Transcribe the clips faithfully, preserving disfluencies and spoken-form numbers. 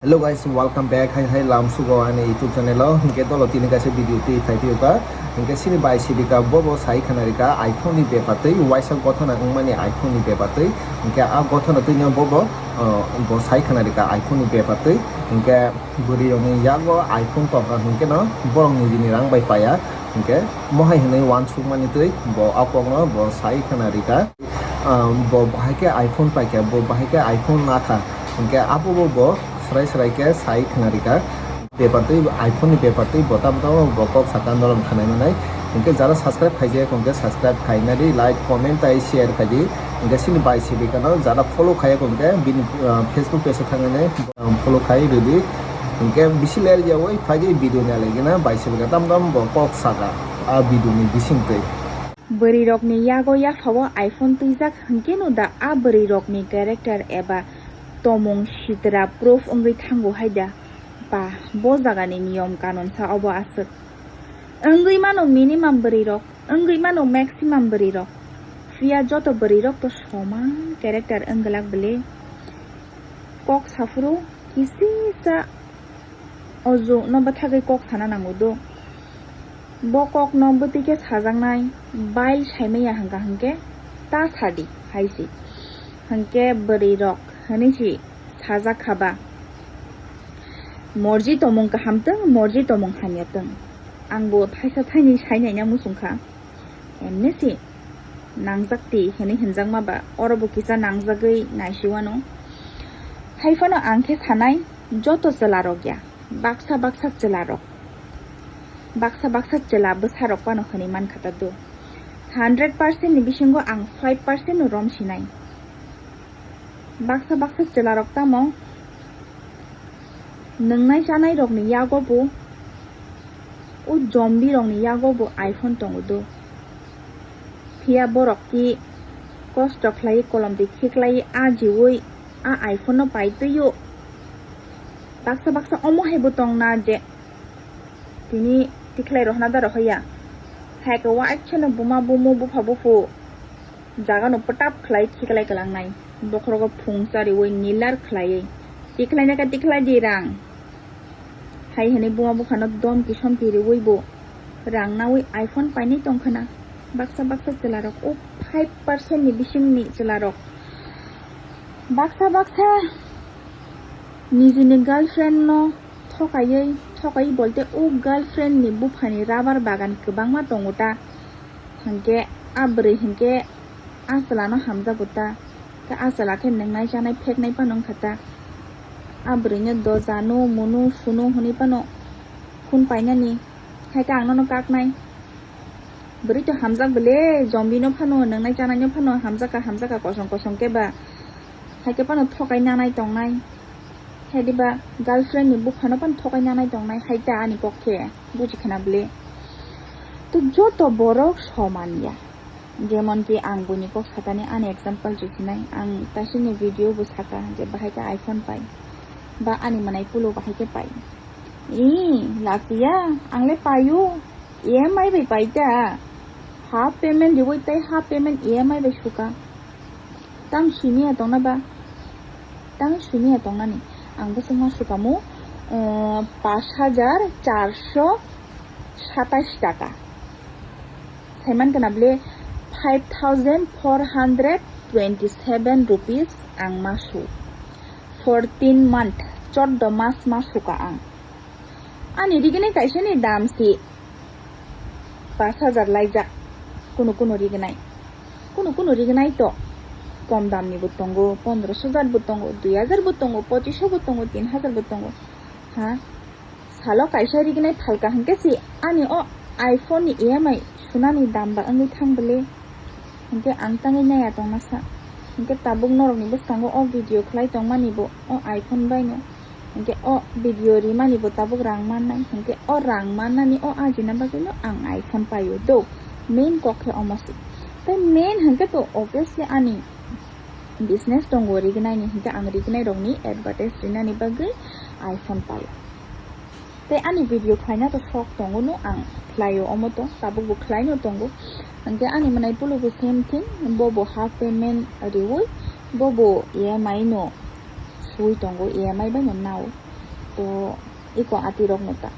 Hello guys, welcome back. Hai hai lam sugo ani YouTube channel o. Hinkhe dolo tini kaisa video twi phai phiyokha. Hinkhe sini bai sibika bobo sai khana rika iPhone ni bepar twi, waisa gothona wngmani iPhone ni bepar twi. Hinkhe a gothona twi no bobo, uh, bo sai khana rika iPhone ni bepar twi. Hinkhe bwrwi rokni yago iPhone tongkha hinkhe no borok nijini rang bai paiya. Hinkhe mohai hinwi wansukmani twi bo a kokno bo sai khana rika. Ah, bo bahai khe iPhone paikha, bo bahai khe iPhone nakha. Hinkhe abobo bo srai srai khe sai khna rika. Bepar twi iPhone ni bepar twi bo tamo tamo bo kok saka norok khanai manai. Hinkhe jara subscribe khaijak hinkhe subscribe khainadi, like, comment tai share khaidi. Hinkhe sini bai sibika no jara follow khaiya hinkhe bini, ah, Facebook page o thangwi, ah, follow khai rwdi. Hinkhe bisi ler yawi phaidi video nai lagina bai sibika tamo tamo bo kok saka a video ni bising twi. Bwrwirokni yago yaphao iPhone twijak hwnkhe no da a bwrwirokni character eba tomung sitra proof wngwi thango hai da? Ba, bo jagani niyom kanunsa obo aswk. Wngwi mano minimum bwrwirok, wngwi mano maximum bwrwirok. Phiya joto bwrwirok to soman character wngwlak bwle. Kok saphuru kisisa o jwkno bwthagwi kok sana nango do. Bo kokno bwtwi khe sajaknai, bail saimaya hwnkha hwnkhe ta sadi hai si. Hwnkhe bwrwirok hwnwi si sajak kha ba, morji tomung kaham twng, morji tomung hamya twng. Ang bo thaisa thainwi sai naina muchung kha. Emni si nangjak ti hinwi hinjakma ba, oro bo kisa nangjagwi naisiwano. Hai phano ang khe sanai, joto chwla rok ya, baksa baksa chwla rok, baksa baksa chwla bwsa rok phano hinwi mankha ta do. Hundred percent ni bisingo ang five percent no rom sinai. Baksa baksa chwla rok tamo nwngnai chanai rokni yago bo, o zombie rokni yago bo iPhone tongo do. Phiya borok ki kosto khlai, kolom twi khiklai, a jiwi a iPhone no pai twi o. Baksa baksa omo hai bo tong na je tini tikhlai rohna da rohya. Hai khe waisa no buma bumu bupha buphu jaga no pwtap khlai khiklai kwlangnai. Bokhorogo phung chariwi nilar khlaiwi tikhlai nai khe tikhlai di rang. Hai hwnwi buma buphano domki somki riwi bo rang nawi iPhone painai tong khna. Baksa baksa chwla rok o five percent ni bisingni chwla rok baksa baksa nijini girlfriend no thokaiwi, thokaiwi bolte o girlfriend ni buphani rubber bagan kwbangma tongo ta. Hinkhe a bwrwi hinkhe a chwla no hamjago ta. Khe a chwla khe nwngnai chanai pheknai phano wngkha ta. A bwrwino doja no, munu, sunu hwnwi phano phone painani. Hai khe ang nono kaknai. Bwrwi to hamjak bwle, zombie no phano, nwngnai chanai no phano hamjak kha, hamjak kha kosong kosong khe ba. Hai khe phano thokai nanai tongnai. Hai diba girlfriend ni buphano phano thokai nanai tongnai, hai ta ani kok khe, buji khna bwle. To joto borok soman ya. Jemon ki ang buini kok sakani ani example risinai, ang tasini video bo saka je bahai khe iPhone pai, ba ani manai pulo bahai khe pai. Ee, lachiya, ang le paio, E M I bai pai ta. Half payment riwi tei half payment E M I bai suka. Tang simiya tongna ba? Tang simiya tongnani. Ang bwswk ma sukamu, eh, pash hajar charso satais taka. Saiman kana bwle five thousand four hundred twenty seven rupees ang ma su. Fourteen month, choddo mas ma suka ang. Ani rignai kaisa ni dam si pash hajar laijak. Kunu kunu rignai. Kunu kunu rignai to. Kom dam ni bo tongo, pondrosh hajar bo tongo, dui hajar bo tongo, pochish bo tongo, tin hajar bo tongo. Ha? Salo kaisa rignai phalka hinkhe si ani o iPhone ni E M I sunani dam ba wngwi thang bwle. Hinkhe ang tangwi naiya tongna sa. Hinkhe tabuk norokni bwskango o video khlai tongmani bo o iPhone baino. Hinkhe o video rimani bo tabuk rang mannai. Hinkhe o rang mannani o ajina bagwino ang iPhone paio do. Main kok khe omo se. Tei main hinkhe to obviously ani business tongo rignaini, hinkhe ang rignairokni advertise rinani bagwi iPhone paio. Tei ani video khlaina to sok tongo no, ang khlaio omo to, tabuk bo khlaino tongo. Hinkhe ani manai pulo bo same thing, bo bo half payment riwi, bo bo E M I no sui tongo, E M I bai no nao. To iko ati rok no ta.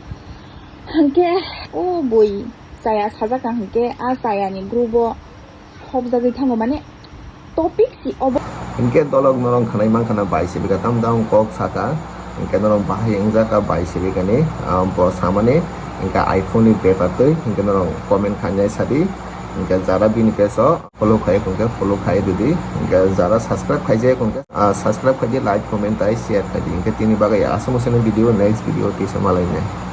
Hingke o boi chaya sajak ang hingke a chaya ni group o hokjagwi thango mane topic si obo. Hingke dolok norong khanai mankha na bai sibika tam tam kok saka. Hingke norong bahai wngjaka bai sibikani, ah, bo samani hingke iPhone ni bepar twi hingke norong comment khainai sadi. Hingke jara bini page o follow khai hingke follow khai didi. Hingke jara subscribe khaijak hingke, ah, subscribe khaidi, like, comment tai share khaidi. Hingke tini bagwi asamo sene video, next video tisa malainai.